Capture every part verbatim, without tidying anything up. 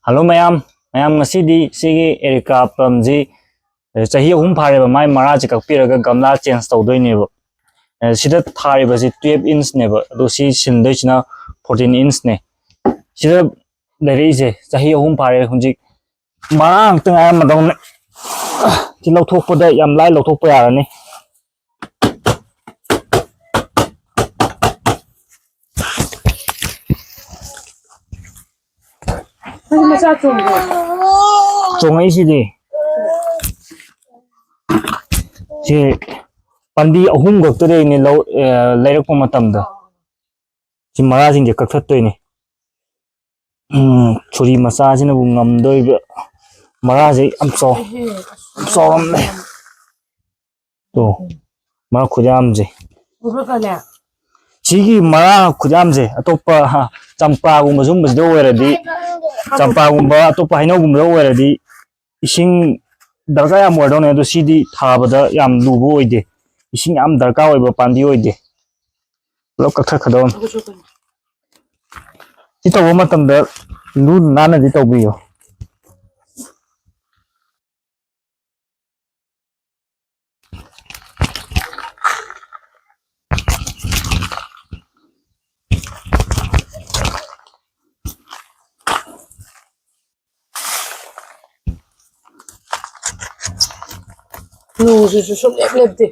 Hello ꯃꯌꯥꯝ, ꯃꯌꯥꯝ ꯉꯁꯤꯗꯤ ꯁꯤꯒꯤ ꯑꯦꯔꯤꯀꯥ ꯄꯝꯁꯤ, ꯑ, ꯆꯍꯤ ꯑꯍꯨꯝ ꯐꯥꯔꯦꯕ, ꯃꯥꯏ ꯃꯔꯥꯁꯦ ꯀꯛꯄꯤꯔꯒ ꯒꯝꯂꯥ ꯆꯦꯟꯖ ꯇꯧꯗꯣꯏꯅꯦꯕ꯫ ꯑ, ꯁꯤꯗ ꯊꯥꯔꯤꯕꯁꯤ ꯇꯨꯌꯦꯜꯞ ꯏꯟꯁꯅꯦꯕ, ꯑꯗꯣ ꯁꯤ ꯁꯤꯟꯗꯣꯏꯁꯤꯅ ꯐꯣꯔꯇꯤꯟ ꯏꯟꯁꯅꯦ꯫ ꯁꯤꯗ ꯂꯩꯔꯛꯏꯁꯦ ꯆꯍꯤ ꯑꯍꯨꯝ ꯐꯥꯔꯦ, ꯍꯧꯖꯤꯛ ꯃꯔꯥ ꯉꯥꯛꯇ ꯉꯥꯏꯔꯝꯃꯗꯧꯅꯦ꯫ ꯁꯤ ꯂꯧꯊꯣꯛꯄꯗ ꯌꯥꯝ ꯂꯥꯏ ꯂꯧꯊꯣꯛꯄ ꯌꯥꯔꯅꯤ꯫ ꯅꯪ ꯃꯆꯥ ꯆꯣꯡꯕ꯭ꯔꯣ? ꯆꯣꯡꯉꯛꯏꯁꯤꯗꯤ꯫ ꯁꯤ ꯄꯥꯝꯕꯤ ꯑꯍꯨꯝ ꯈꯛꯇꯗꯩꯅꯦ ꯂꯧ-, ꯑꯦ, ꯂꯩꯔꯛꯄ ꯃꯇꯝꯗ꯫ ꯁꯤ ꯃꯔꯥꯁꯤꯡꯁꯦ ꯀꯛꯊꯠꯇꯣꯏꯅꯦ꯫ ꯎꯝ, ꯁꯨꯔꯤ ꯃꯆꯥꯁꯤꯅꯕꯨ ꯉꯝꯗꯣꯏꯕ꯫ ꯃꯔꯥꯁꯦ ꯌꯥꯝ ꯆꯥꯎ-, ꯌꯥꯝ ꯆꯥꯎꯔꯝꯃꯦ꯫ ꯇꯣ, ꯃꯔꯥ ꯈꯨꯌꯥꯝꯁꯦ꯫ ꯎꯕ꯭ꯔꯥ ꯀꯅꯦ? ꯁꯤꯒꯤ ꯃꯔꯥ ꯈꯨꯌꯥꯝꯁꯦ ꯑꯇꯣꯞꯄ, ꯍꯥ, ꯆꯝꯄ꯭ꯔꯥꯒꯨꯝꯕ ꯁꯨꯝꯕꯁꯤꯗ ꯑꯣꯏꯔꯗꯤ, ꯆꯝꯄ꯭ꯔꯥꯒꯨꯝꯕ ꯑꯇꯣꯞꯄ ꯍꯩꯅꯧꯒꯨꯝꯕꯗ ꯑꯣꯏꯔꯗꯤ ꯏꯁꯤꯡ ꯗꯔꯀꯥꯔ ꯌꯥꯝ ꯑꯣꯏꯔꯗꯧꯅꯦ, ꯑꯗꯣ ꯁꯤꯗꯤ ꯊꯥꯕꯗ ꯌꯥꯝ ꯂꯨꯕ ꯑꯣꯏꯗꯦ, ꯏꯁꯤꯡ ꯌꯥꯝ ꯗꯔꯀꯥꯔ ꯑꯣꯏꯕ ꯄꯥꯝꯕꯤ ꯑꯣꯏꯗꯦ꯫ ꯄꯨꯂꯞ ꯀꯛꯊꯠꯀꯗꯧꯅꯤ꯫ ꯁꯤ ꯇꯧꯕ ꯃꯇꯝꯗ ꯂꯨ ꯅꯥꯟꯅꯗꯤ ꯇꯧꯕꯤꯌꯨ꯫ ꯅꯣꯡꯁꯤꯁꯨ ꯁꯨꯡꯂꯦꯞ ꯂꯦꯞꯇꯦ꯫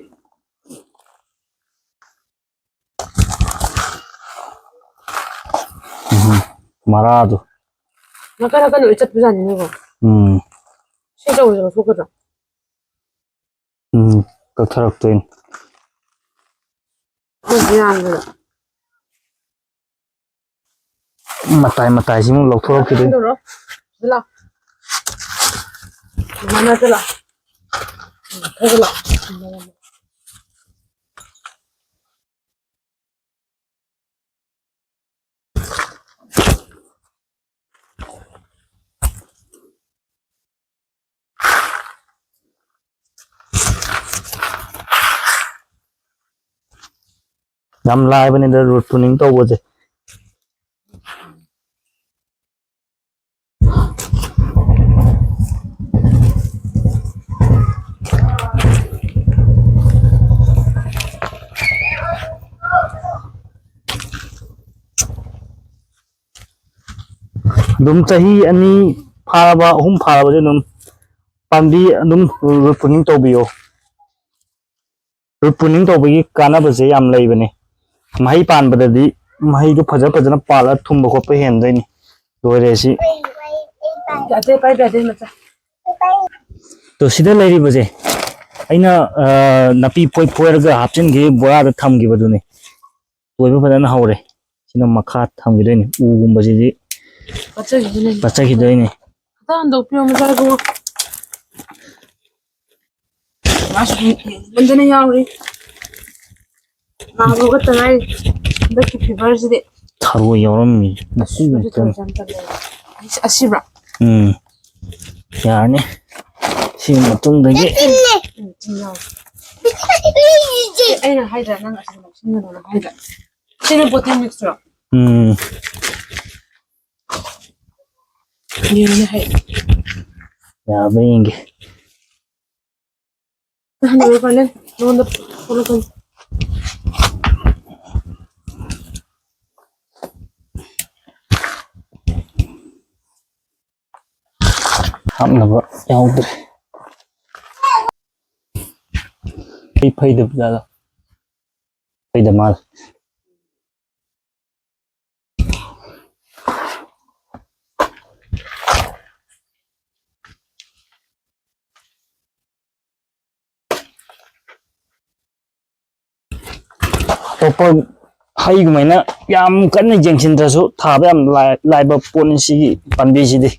ꯎꯝ, ꯃꯔꯥꯗꯣ꯫ ꯅꯥꯀꯟ ꯅꯥꯀꯟ ꯂꯣꯏ ꯆꯠꯄꯖꯥꯠꯅꯤꯅꯦꯀꯣ꯫ ꯎꯝ꯫ ꯁꯤ ꯇꯧꯕꯁꯦ ꯂꯧꯊꯣꯛꯀꯗ꯭ꯔꯥ? ꯎꯝ, ꯀꯛꯊꯔꯛꯇꯣꯏꯅꯤ꯫ ꯃꯣꯏꯁꯨ ꯌꯥꯝꯗꯅ꯫ ꯃꯇꯥꯏ ꯃꯇꯥꯏꯁꯤꯃꯨꯛ ꯂꯧꯊꯣꯔꯛꯈꯤꯗꯣꯏꯅꯤ꯫ ꯇꯧꯔꯣ꯫ ꯁꯤꯗ ꯂꯥꯎ꯫ ꯃꯥꯅ ꯁꯤꯗ ꯂꯥꯎ꯫ ꯎꯝ, ꯈꯔ ꯂꯥꯎ꯫ ꯌꯥꯝ ꯂꯥꯏꯕꯅꯤꯗ ꯔꯨꯠ ꯄ꯭ꯔꯨꯅꯤꯡ ꯇꯧꯕꯁꯦ꯫ ꯑꯗꯨꯝ ꯆꯍꯤ ꯑꯅꯤ ꯐꯥꯔꯕ, ꯑꯍꯨꯝ ꯐꯥꯔꯕꯁꯦ ꯑꯗꯨꯝ ꯄꯥꯝꯕꯤ ꯑꯗꯨꯝ root pruning ꯇꯧꯕꯤꯌꯣ꯫ Root pruning ꯇꯧꯕꯒꯤ ꯀꯥꯟꯅꯕꯁꯦ ꯌꯥꯝ ꯂꯩꯕꯅꯦ꯫ ꯃꯍꯩ ꯄꯥꯟꯕꯗꯗꯤ ꯃꯍꯩꯗꯣ ꯐꯖ ꯐꯖꯅ ꯄꯥꯜꯂꯒ ꯊꯨꯝꯕ ꯈꯣꯠꯄ ꯍꯦꯟꯗꯣꯏꯅꯤ꯫ ꯂꯣꯏꯔꯦ ꯁꯤ꯫ ꯌꯥꯗꯦ, ꯄꯥꯏꯕ ꯌꯥꯗꯦ, ꯃꯆꯥ꯫ ꯇꯣ, ꯁꯤꯗ ꯂꯩꯔꯤꯕꯁꯦ ꯑꯩꯅ, ꯑ, ꯅꯥꯄꯤ ꯐꯣꯏ ꯐꯣꯏꯔꯒ ꯍꯥꯞꯆꯤꯟꯈꯤ, ꯕꯣꯔꯥꯗ ꯊꯝꯈꯤꯕꯗꯨꯅꯤ꯫ ꯇꯣꯏꯕ ꯐꯖꯅ ꯍꯧꯔꯦ꯫ ꯁꯤꯅ ꯃꯈꯥ ꯊꯝꯈꯤꯗꯣꯏꯅꯤ꯫ ꯎꯒꯨꯝꯕꯁꯤꯗꯤ ꯄꯠꯆꯈꯤꯗꯣꯏꯅꯦ꯫ ꯄꯠꯆꯈꯤꯗꯣꯏꯅꯦ꯫ ꯈꯤꯇ ꯍꯟꯗꯣꯛꯄꯤꯌꯣ, ꯃꯆꯥ ꯏꯕꯨꯡꯉꯣ꯫ ꯃꯥꯁꯨ ꯌꯦꯡꯃꯟꯗꯅ ꯌꯥꯎꯔꯤ꯫ ꯅꯥꯕꯒ ꯇ ꯉꯥꯏꯔꯤ꯫ ꯍꯟꯗꯛꯀꯤ feverꯁꯤꯗꯤ꯫ ꯊꯔꯣꯏ ꯌꯥꯎꯔꯝꯃꯤ꯫ ꯃꯀꯨ ꯑꯁ, ꯃꯀꯨ꯫ ꯊꯔꯣꯏ ꯌꯥꯝ ꯇꯜꯂꯦ꯫ ꯑꯁ, ꯑꯁꯤꯕ꯭ꯔꯥ? ꯎꯝ꯫ ꯌꯥꯔꯅꯤ꯫ ꯁꯤ ꯃꯇꯨꯡꯗꯒꯤ꯫ ꯎꯝ, ꯎꯝ, ꯌꯥꯎꯔꯦ꯫ ꯑꯦ, ꯑꯩꯅ ꯍꯥꯏꯗ꯭ꯔꯥ, ꯅꯪ ꯑꯁꯤꯗ ꯂꯧꯁꯤꯟꯒꯅꯣꯅ ꯍꯥꯏꯗ꯭ꯔꯥ? ꯁꯤꯅ bottle mixꯇꯨꯔꯣ? ꯎꯝ꯫ ꯌꯦꯡꯉꯨꯅꯦ ꯍꯥꯏ꯫ ꯌꯥꯕ꯭ꯔꯥ ꯌꯦꯡꯒꯦ꯫ ꯅꯍꯥꯟ ꯑꯣꯏꯔꯀꯥꯟꯗ ꯅꯉꯣꯟꯗ ꯊꯣꯛꯂꯛꯀꯅꯤ꯫ ꯍꯥꯞꯅꯕ ꯌꯥꯎꯗ꯭ꯔꯦ꯫ ꯑꯩ ꯐꯩꯗꯕ ꯖꯥꯠꯂ? ꯐꯩꯗ ꯃꯥꯜꯂꯦ꯫ ꯑꯇꯣꯞꯄ ꯍꯩꯒꯨꯝꯃꯥꯏꯅ ꯌꯥꯝ ꯀꯟꯅ ꯌꯦꯡꯁꯤꯟꯗ꯭ꯔꯁꯨ ꯊꯥꯕ ꯌꯥꯝ ꯂꯥꯏ-, ꯂꯥꯏꯕ ꯄꯣꯠꯅꯤ ꯁꯤꯒꯤ ꯄꯥꯝꯕꯤꯁꯤꯗꯤ꯫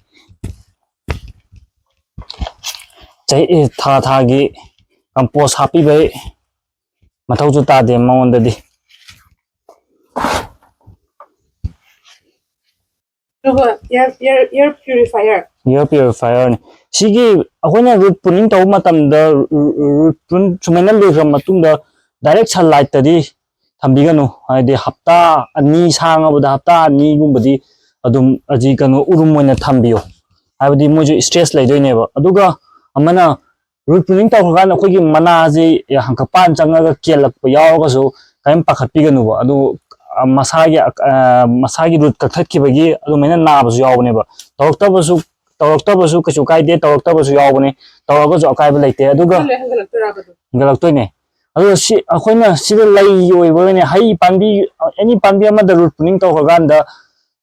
ꯆꯍꯤ, ꯊꯥ ꯊꯥꯒꯤ compost ꯍꯥꯞꯄꯤꯕꯩ ꯃꯊꯧꯁꯨ ꯇꯥꯗꯦ ꯃꯉꯣꯟꯗꯗꯤ꯫ ꯑꯗꯨꯒ air, air, air purifier꯫ Air purifierꯅꯤ꯫ ꯁꯤꯒꯤ ꯑꯩꯈꯣꯏꯅ root pruning ꯇꯧꯕ ꯃꯇꯝꯗ, ru-, ru-, root prune ꯁꯨꯃꯥꯏꯅ ꯂꯣꯏꯈ꯭ꯔ ꯃꯇꯨꯡꯗ direct sunlightꯇꯗꯤ ꯊꯝꯕꯤꯒꯅꯨ꯫ ꯍꯥꯏꯗꯤ ꯍꯞꯇꯥ ꯑꯅꯤ, ꯁꯥꯡꯉꯕꯗ ꯍꯞꯇꯥ ꯑꯅꯤꯒꯨꯝꯕꯗꯤ ꯑꯗꯨꯝ ꯍꯧꯖꯤꯛ ꯀꯩꯅꯣ ꯎꯔꯨꯝ ꯑꯣꯏꯅ ꯊꯝꯕꯤꯌꯣ꯫ ꯍꯥꯏꯕꯗꯤ ꯃꯣꯏꯁꯨ stress ꯂꯩꯗꯣꯏꯅꯦꯕ꯫ ꯑꯗꯨꯒ ꯑꯃꯅ root pruning ꯇꯧꯈ꯭ꯔꯀꯥꯟꯗ ꯑꯩꯈꯣꯏꯒꯤ ꯃꯅꯥꯁꯤ ꯍꯪꯀꯄꯥꯟ ꯆꯪꯉꯒ ꯀꯦꯜꯂꯛꯄ ꯌꯥꯎꯔꯒꯁꯨ ꯀꯔꯤꯝ ꯄꯥꯈꯠꯄꯤꯒꯅꯨꯕ꯫ ꯑꯗꯨ ꯑ, ꯃꯁꯥꯒꯤ ꯑ, ꯃꯁꯥꯒꯤ ꯔꯨꯠ ꯀꯛꯊꯠꯈꯤꯕꯒꯤ ꯑꯗꯨꯃꯥꯏꯅ ꯅꯥꯕꯁꯨ ꯌꯥꯎꯕꯅꯦꯕ꯫ ꯇꯧꯔꯛꯇꯕꯁꯨ ꯇꯧꯔꯛꯇꯕꯁꯨ ꯀꯩꯁꯨ ꯀꯥꯏꯗꯦ, ꯇꯧꯔꯛꯇꯕꯁꯨ ꯌꯥꯎꯕꯅꯦ, ꯇꯧꯔꯒꯁꯨ ꯑꯀꯥꯏꯕ ꯂꯩꯇꯦ꯫ ꯑꯗꯨꯒ ꯍꯦꯟꯒꯠꯂꯛꯇꯣꯏꯅꯦ꯫ ꯑꯗꯣ ꯁꯤ ꯑꯩꯈꯣꯏꯅ ꯁꯤꯗ ꯂꯩꯒꯤ ꯑꯣꯏꯕ ꯑꯣꯏꯅ ꯍꯩ ꯄꯥꯝꯕꯤ, ꯑꯦꯅꯤ ꯄꯥꯝꯕꯤ ꯑꯃꯗ ꯔꯨꯠ ꯄ꯭ꯔꯨꯅꯤꯡ ꯇꯧꯈ꯭ꯔꯀꯥꯟꯗ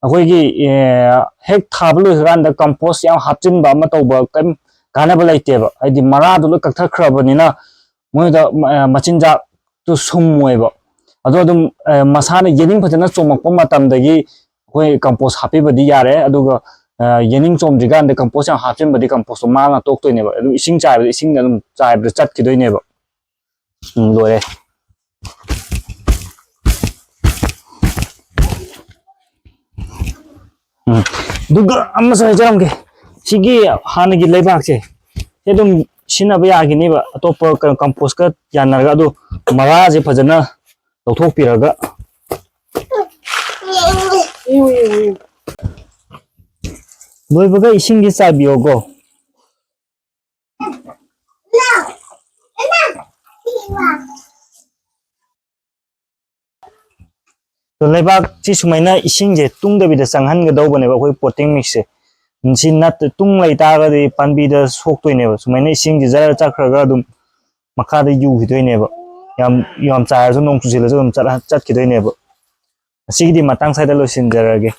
ꯑꯩꯈꯣꯏꯒꯤ, ꯑꯦ, ꯍꯦꯛ ꯊꯥꯕ ꯂꯣꯏꯈ꯭ꯔꯀꯥꯟꯗ ꯀꯝꯄꯣꯁ ꯌꯥꯝ ꯍꯥꯞꯆꯤꯟꯕ ꯑꯃ ꯇꯧꯕ ꯀꯔꯤꯝ ꯀꯥꯟꯅꯕ ꯂꯩꯇꯦꯕ꯫ ꯍꯥꯏꯗꯤ ꯃꯔꯥꯗꯣ ꯂꯣꯏ ꯀꯛꯊꯠꯈ꯭ꯔꯕꯅꯤꯅ ꯃꯣꯏꯗ ꯃ-, ꯑ, ꯃꯆꯤꯟꯖꯥꯛꯇꯨ ꯁꯨꯝꯃꯣꯏꯕ꯫ ꯑꯗꯣ ꯑꯗꯨꯝ, ꯑ, ꯃꯁꯥꯅ ꯌꯦꯅꯤꯡ ꯐꯖꯅ ꯆꯣꯡꯉꯛꯄ ꯃꯇꯝꯗꯒꯤ ꯑꯩꯈꯣꯏ ꯀꯝꯄꯣꯁ ꯍꯥꯞꯄꯤꯕꯗꯤ ꯌꯥꯔꯦ꯫ ꯑꯗꯨꯒ, ꯑ, ꯌꯦꯅꯤꯡ ꯆꯣꯡꯗ꯭ꯔꯤꯀꯥꯟꯗ ꯀꯝꯄꯣꯁ ꯌꯥꯝ ꯍꯥꯞꯆꯤꯟꯕꯗꯤ ꯀꯝꯄꯣꯁꯇꯣ ꯃꯥꯡꯉ ꯇꯣꯛꯇꯣꯏꯅꯦꯕ꯫ ꯑꯗꯨ ꯏꯁꯤꯡ ꯆꯥꯏꯕꯗ ꯏꯁꯤꯡꯗ ꯑꯗꯨꯝ ꯆꯥꯏꯕꯗ ꯆꯠꯈꯤꯗꯣꯏꯅꯦꯕ꯫ ꯎꯝ, ꯂꯣꯏꯔꯦ꯫ ꯎꯝ꯫ ꯑꯗꯨꯒ ꯑꯃꯁꯨ ꯍꯥꯏꯖꯔꯝꯒꯦ꯫ ꯁꯤꯒꯤ ꯍꯥꯟꯅꯒꯤ ꯂꯩꯕꯥꯛꯁꯦ ꯁꯤ ꯑꯗꯨꯝ ꯁꯤꯖꯤꯟꯅꯕ ꯌꯥꯈꯤꯅꯦꯕ, ꯑꯇꯣꯞꯄ ꯀ-, ꯀꯝꯄꯣꯁꯀ ꯌꯥꯅꯔꯒ꯫ ꯑꯗꯨ ꯃꯔꯥꯁꯦ ꯐꯖꯅ ꯂꯧꯊꯣꯛꯄꯤꯔꯒ ꯂꯣꯏꯕꯒ ꯏꯁꯤꯡꯁꯦ ꯆꯥꯏꯕꯤꯌꯣꯀꯣ꯫ ꯑꯗꯣ ꯂꯩꯕꯥꯛꯁꯤ ꯁꯨꯃꯥꯏꯅ ꯏꯁꯤꯡꯁꯦ ꯇꯨꯡꯗꯕꯤꯗ ꯆꯪꯍꯟꯒꯗꯧꯕꯅꯦꯕ ꯑꯩꯈꯣꯏ ꯄꯣꯇꯤꯡ ꯃꯤꯛꯁꯁꯦ꯫ ꯁꯤ ꯅꯠꯇ-, ꯇꯨꯡ ꯂꯩꯇꯥꯔꯒꯗꯤ ꯄꯥꯝꯕꯤꯗ ꯁꯣꯛꯇꯣꯏꯅꯦꯕ꯫ ꯁꯨꯃꯥꯏꯅ ꯏꯁꯤꯡꯁꯦ ꯖꯔ ꯆꯠꯈ꯭ꯔꯒ ꯑꯗꯨꯝ ꯃꯈꯥꯗ ꯌꯨꯈꯤꯗꯣꯏꯅꯦꯕ꯫ ꯌꯥꯝ, ꯌꯥꯝ ꯆꯥꯏꯔꯁꯨ, ꯅꯣꯡ ꯆꯨꯁꯤꯜꯂꯁꯨ ꯑꯗꯨꯝ ꯆꯠ-, ꯆꯠꯈꯤꯗꯣꯏꯅꯦꯕ꯫ ꯑꯁꯤꯒꯤꯗꯤ ꯃꯇꯥꯡ ꯁ꯭ꯋꯥꯏꯗ ꯂꯣꯏꯁꯤꯟꯖꯔꯒꯦ꯫